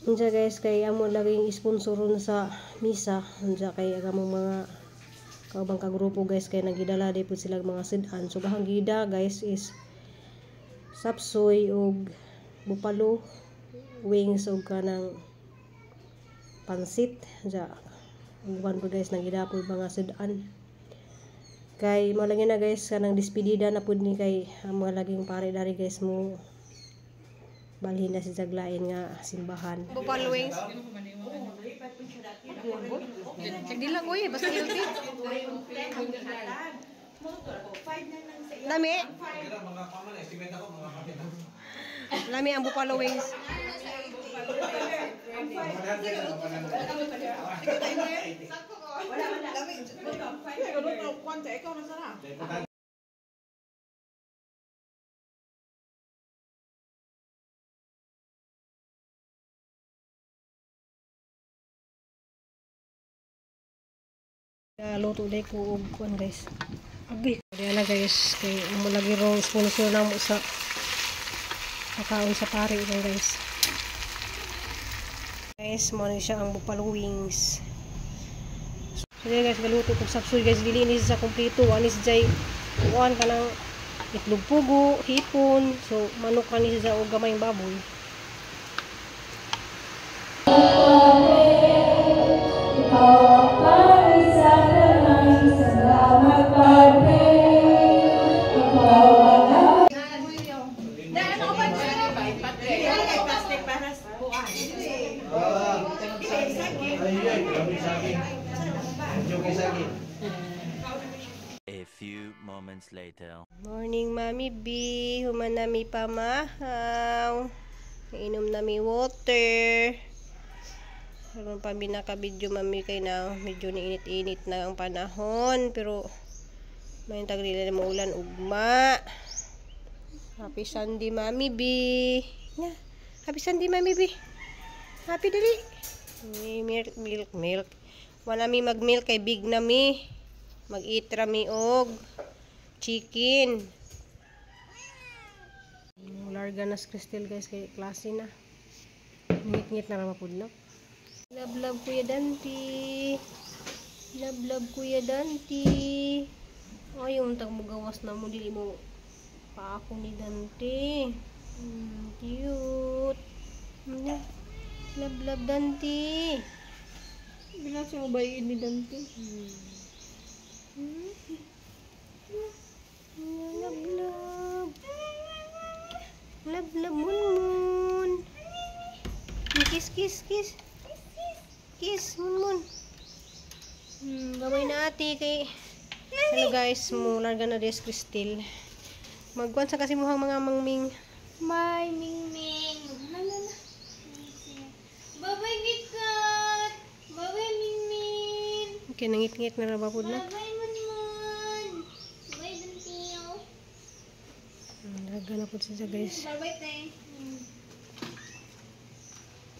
Unsa guys, kay amo laging sponsor ron sa misa. Unsa kay ang among mga kaubang kagrupo guys, kay nagidala di pud sila mga sud-an. So gahang gida guys is sapsoy og bupalo wings og kanang pansit. Unsa uban pud guys, nagida pud mga sud-an. Kay mao lagi na guys kanang despedida na pud ni, kay ang mga laging pare dari guys mo balhin na si Zaglain nga simbahan. Buffalo wings. Di lang oy, basta healthy. Lami. Lami ang buffalo wings. Luto day ko og kuan guys. Abi, diya na guys kay amo lagi ro sponsor namo sa pakaon sa pare lang guys. Guys, mo ni siya ang buffalo wings. So diya guys, galuto kog sapsoy guys, dili ni sa kompleto, anis jay kuan kanang itlog pugo, hipon, so manok ani siya og gamayng baboy. A few moments later. Morning, Mami B. Human nami pamahaw. Nainom nami water. Karon pa mi naka-video mami kay na medyo niinit-init na ang panahon, pero may tagdila na maulan ugma. Happy Sunday, Mami B. Na. Happy Sunday, Mami B. Happy dali. Milk, milk, milk. Wala mi mag-milk kay big na mi. Mag-eat ra mi og chicken. Larga na si Crystal guys kay klase na. Ngit-ngit na ra mapudlok. Love love Kuya Dante. Love love Kuya Dante. Ay, yung tag mo gawas na mo dili mo pa ako ni Dante. Cute. Love love Dante. Binasa mo ba yun ni Dante? Love love. Love love mun mun. Kiss kiss kiss. Kiss mun mun. Gamay na ate kay. Hello guys, mo larga na des Crystal. Magkuan sa kasi muhang mga mangming. Bye Ming Ming. Na na na. Bye-bye Kitkat. Bye-bye Ming Ming. Okay, nangit-ngit na ra ba pud na? Bye-bye Mun Mun. Bye Dante. Larga na pud siya guys. Bye-bye te.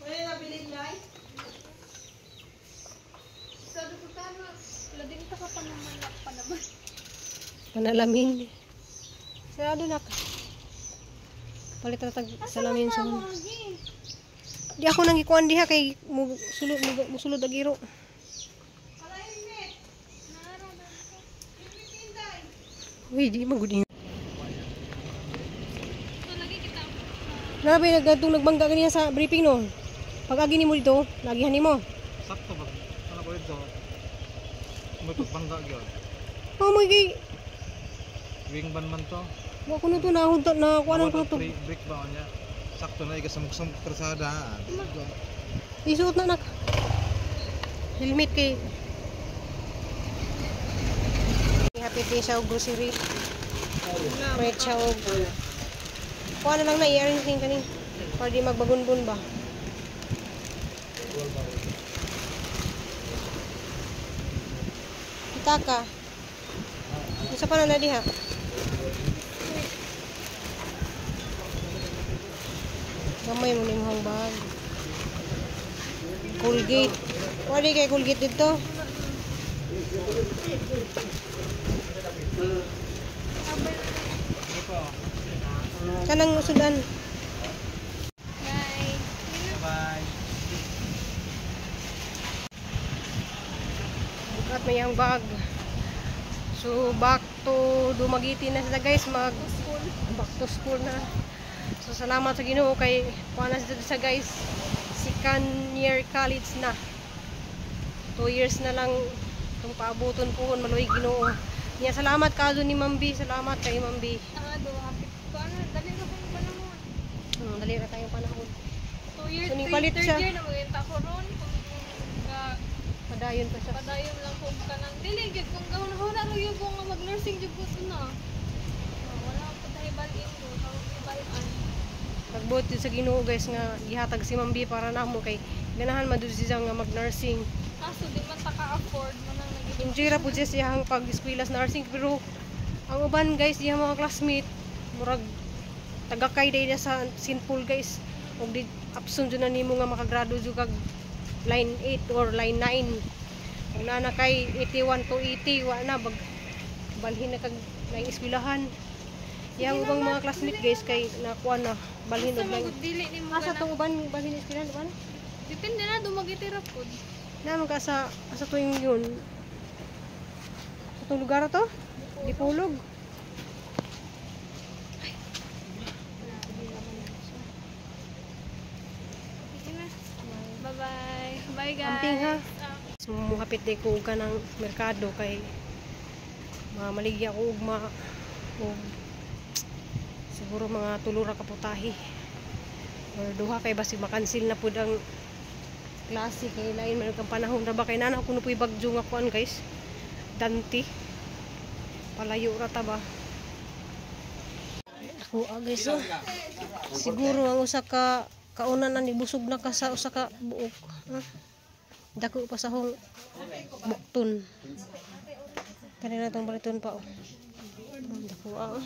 Wala na bilin lai. Sabi ko tama, lading ta ka pa naman pa naman. Panalamin. Sarado na ka. Palit ra tag salamin sa. Di ako nang gikuan diha kay musulod musulod ag iro. Uy, di man gud. Grabe nagkatong nagbangga ganiya sa briefing no. Pag agi nimo dito, lagihan nimo. Sakto ba? Ano ko dito? May pagbangga gyud. Oh my gay. Wing ban man to. Wa ko to nahunta na kuan ang to. Break ba niya? Sakto na iga samok krasada. Isuot na nak. Helmet kay. Happy day siya og grocery. May siya og. Kuha na lang na i-arrange ning kani. Para di magbagunbun ba. Kita ka. Unsa pa na diha? Gamay mo nimong bag. Colgate. Wala kay Colgate dito. Kanang sudan. Bye. Bye. Bigat may ang bag. So back to Dumaguete na sila guys, mag back to school na. So salamat sa Ginoo kay kuha na sila sa guys, second year college na. 2 years na lang itong paabuton pohon, maluoy Ginoo. Niya salamat kaso ni Ma'am B, salamat kay Ma'am B. Do hapit ko ano, dali ra kong panahon. Dali ra tayong panahon. 2 years, So, ning palit third siya. year na magyanta ko ron kung Padayon pa siya. padayon lang kung kanang dili gyud kung gahuna-huna ra gyud ko nga mag-nursing gyud ko na. Wala ko tahibalin ko, tawag hibalaan. Nagbuot sa Ginoo guys nga gihatag si Ma'am B para namo kay ganahan man jud siya nga mag-nursing. Kaso di man ta ka-afford man ang naging Enjoy ra pud siya siyang pag-eskwela sa nursing pero ang uban guys iyang mga classmate murag tagakay day na sa St. Paul guys. Og di absent jud na nimo nga makagrado jud kag line 8 or line 9. Kung naa na kay 81 to 80 wa na bag balhin na kag laing eskwelahan. Iyang ubang mga classmate guys kay nakuha na balhin Basta og line. magud dili nimo Asa gana. tong uban balhin eskwelahan uban? Depende na Dumaguete ra pud. Naman ka sa tuwing yun. Sa tong lugar to? Dipulog. Sige na. Bye-bye. Bye guys. Amping ha. So, muhapit day ko og kanang merkado kay mamaligya ko ugma og siguro mga tulo ra ka putahe or duha kay basig makansil na pud ang klase kay lain man kang panahon ra ba kay nana kuno puy bagyo nga kuan guys. Dante. Palayo ra ta ba. Ako guys oh. Siguro ang usa ka kaunan na nibusog na ka sa usa ka buok. Ha? Dako pa sa hong bukton. Kanina tong baliton pa oh. Dako ah. Oh.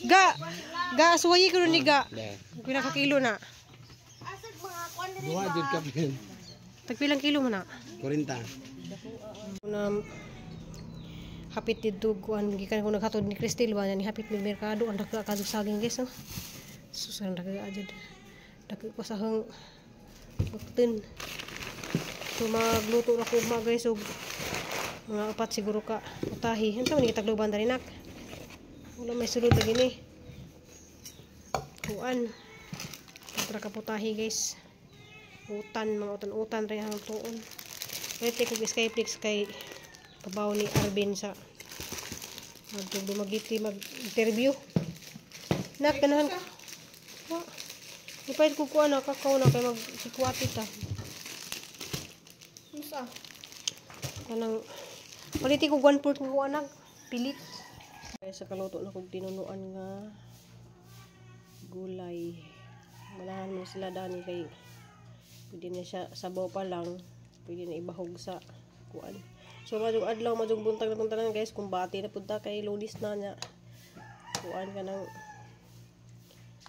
Ga ga suwayi ko ni ga. Pila ka kilo na? Duha jud ka pin. Tagpilang kilo man na? 40. Na hapit didto kuan gikan ko naghatod ni Cristel ba ni hapit mi merkado ang dako kadtong saging guys no. Sus ang dako ajud. Dako pa sa hang bukton. So magluto ra ko ugma guys og mga upat siguro ka putahi. Unsa man ni tagluban diri nak? Wala may sulod lagi ni. Kuan. Upat ka putahi guys. Utan, mga utan-utan rin ang tuon. Pwede kog Skyflix kay pabaw ni Arvin sa magtug Dumaguete mag-interview. Nak ganahan. Wa. Ipahit ko kuan na kakao na kay magsikwati ta. Unsa? Kanang paliti ko 1/4 ko anak pilit. Kaya sa kaluto na kog tinunuan nga gulay. Manahan mo sila dani kay pwede na siya sabaw pa lang, pwede na ibahog sa kuan. So madung adlaw, madung buntag na tong tanan guys, kung bati na pud ta kay Lunes na nya. Kuan ka nang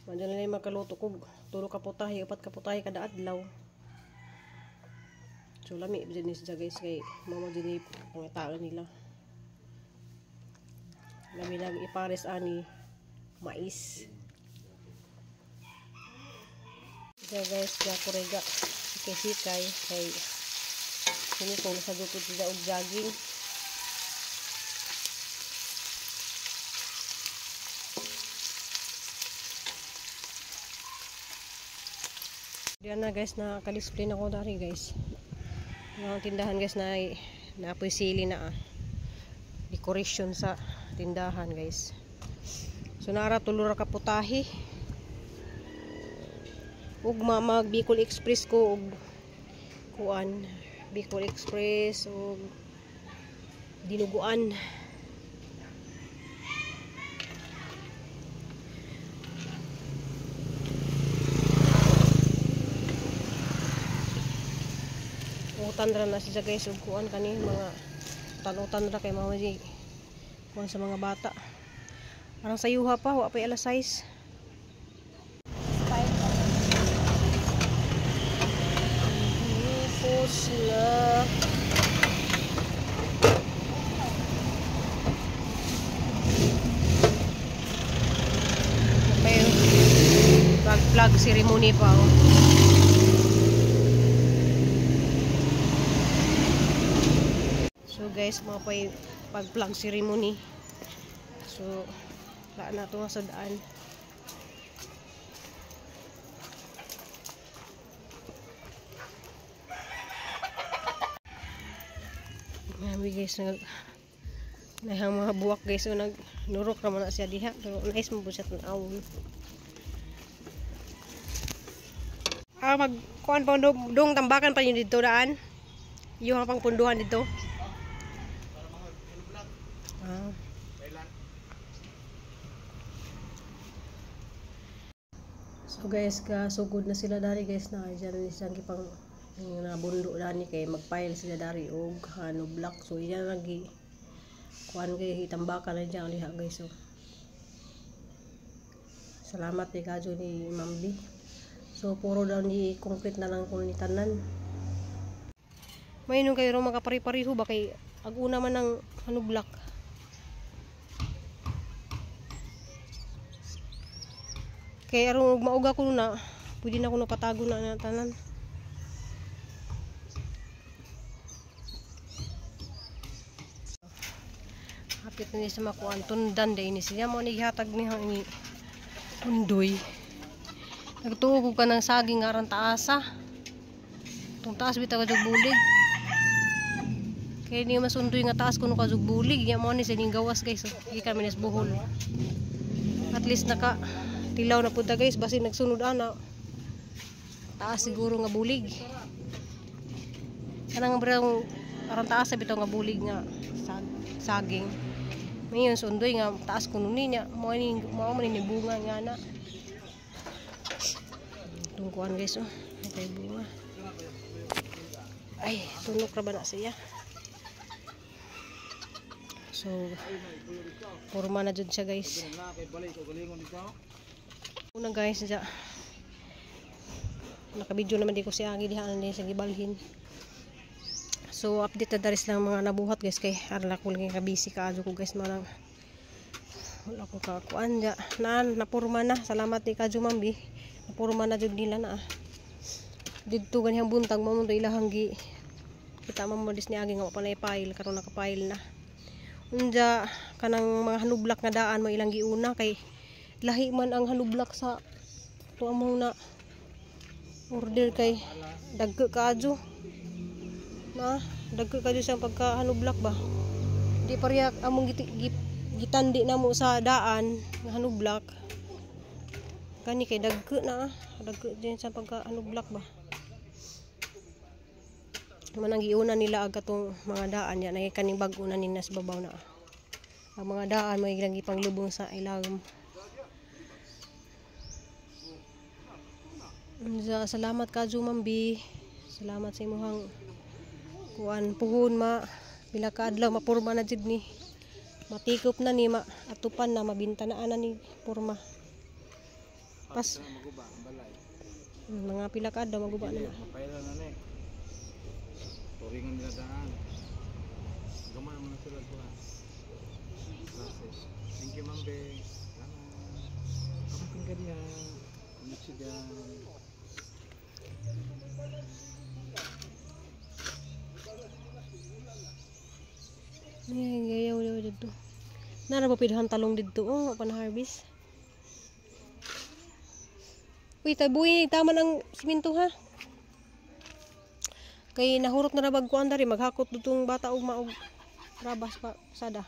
madung na makaluto kog tulo ka putahe, upat ka putahe kada adlaw. So lami jud ni siya guys kay mao jud ni pangitaan nila. Lami lang ipares ani mais. So guys, ga kurega sikay-sikay kay kini kung sa gupod sila og jogging. Diyan na guys, naka-display na ko dari guys. Ang tindahan guys na naapoy sili na ah. Decoration sa tindahan guys. So nara tulo ra ka putahe. Ugma mag Bicol Express ko og kuan Bicol Express og dinuguan. Utan ra na siya guys og kuan kani mga utan-utan ra kay mao di kuan sa mga bata. Arang sayuha pa wa pay alas 6. Hipos na. Okay. Flag ceremony pa oh. So guys, mga pa'y pag-plug ceremony. So, wala na ito nga sudaan. Grabe guys, nahang mga buwak guys. So, nagnurok naman na siya diha. Pero nice mo po siya tanawon. Ah, magkuan pa dong tambakan pa yun dito daan. Yung pang punduhan dito. Ah. So guys, kasugod na sila dari guys na diyan isang gipang nabundo dani kay magpile sila dari og ano block. So iyan lagi kuan kay hitambakan na diyan liha guys. So salamat kay kadyo ni Ma'am B. So puro daw ni concrete na lang kun ni tanan. May nung kayo ro makapari-pariho ba kay ag-una man ang ano block. Kay aron mauga ko na, pwede na ko napatago na tanan. Hapit na ni sa makuan tundan day ni siya mo ni gihatag ni ni Undoy. Nagtuo ko ka ng saging aron taasa. Tung taas bitaw ka bulig. Kay ni mas undoy nga taas kuno ka bulig. Nya mo ni sa ning gawas guys. So, gikan mi Bohol. At least naka tilaw na punta guys, basin nagsunod ana. Taas siguro nga bulig. Kanang brang aron taas sa bitaw nga bulig nga saging. Mayon sundoy nga taas kuno niya. Mao ni mao man ni bunga nga na. Tungkuan guys oh, kay bunga. Ay, tunok ra ba na siya? So porma na jud siya guys. Una guys, dya. Nakabidyo naman di ko si Agi diha na sa gibalhin. So update na daris lang mga nabuhat guys kay arla ko lang ka busy kaadyo ko guys marang wala ko kakuan dya. Naan napurma na. Salamat ni Kadyo Ma'am B. Napurma na jud nila na. Didto ganihang buntag mo to ilahang gi kita man mo dis ni Agi nga wa pa na i-file karon naka-file na. Unja kanang mga hanublak nga daan mo ilang giuna kay lahi man ang hanublak sa tuwa mo na order kay dagko kaadyo na dagko kaadyo sa pagka hanublak ba di pareha among gitandi na mo sa daan nga hanublak kani kay dagko na dagko din sa pagka hanublak ba manang giuna nila ag katong mga daan ya nay kaning bag-o na nina sa babaw na ang mga daan may ilang gipanglubong sa ilawom. Salamat ka Ma'am B. Salamat sa imong kuan puhon ma pila ka adlaw mapurma na jud ni. Matikop na ni ma atupan na mabinta na ana ni porma. Pas mga pila ka adlaw maguba na. Mapayla na ni. Turingan nila daan. Gamay mo na sila kuan. Thank you Ma'am B. Salamat. Kamutin ka diha. Michigan. Ay, gayaw daw dito. Nara ba pidhan talong dito? Oh, pan harvest. Uy, tabuy, tama ng siminto ha. Kay nahurot na rabag kuan dari maghakot dutong bata og maog rabas pa sada.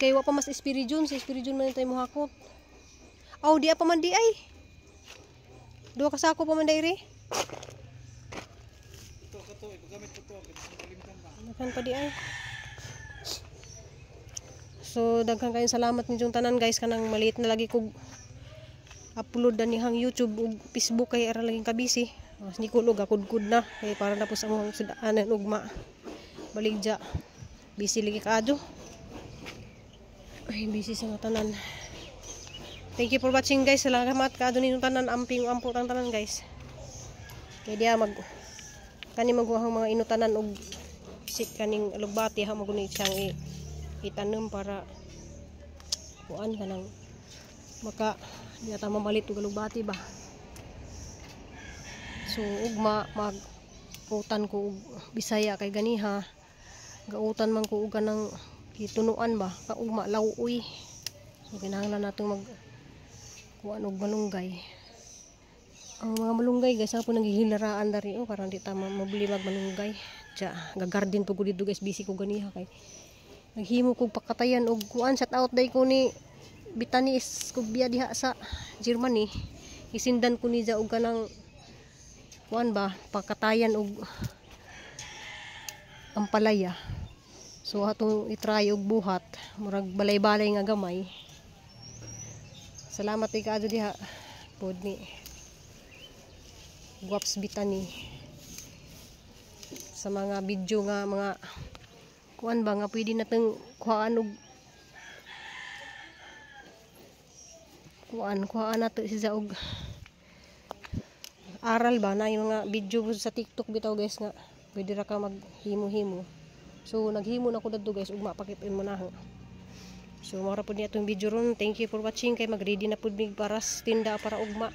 Kay wa pa mas Espiridion, sa Espiridion man tayo mohakot. Aw, di pa man di ay. Duha ka sako pa man diri. Daghan pa di ay. So daghan kayong salamat ninyong tanan guys kanang maliit na lagi kog upload na nihang YouTube ug Facebook kay ara laging kabisi. Mas ni kulog akudkud na kay para na po sa among sudaanan ugma. Baligja. Busy lagi kaadyo. Ay busy sa mga tanan. Thank you for watching guys. Salamat kaadyo ninyong tanan amping ampo tang tanan guys. Kay diya mag kani maguhang mga inutanan og si kaning alugbati ha maguni siyang itanom para kuan kanang maka di ata mamalit og alugbati ba. So ugma mag Utan ko og Bisaya kay ganiha gautan man ko og kanang gitunuan ba kaugma law-oy. So kinahanglan nato mag kuan og malunggay. Ang mga malunggay, guys, ako nanghihilaraan dari, oh, parang di ta mabili mag malunggay. Tsa, gagarden po ko dito, guys, busy ko ganiha kay naghimo kog pakatayan og kuan. Shout out day ko ni Bitanis kog biya diha sa Germany. Isindan ko niya og kanang kuan ba, pakatayan og ampalaya. So atong i-try og buhat, murag balay-balay nga gamay. Salamat kay kaadto diha pod ni Guaps Bitani sa mga video nga mga kuan ba nga pwede natong kuhaan og kuan, kuhaan nato siya og aral ba na yung mga video sa TikTok bitaw, guys, nga pwede ra ka maghimo-himo. So naghimo na ko dadto, guys, ug mapakit-in mo na. So mao ra pud ni atong video ron. Thank you for watching kay mag-ready na pud mig para sa tinda para ugma.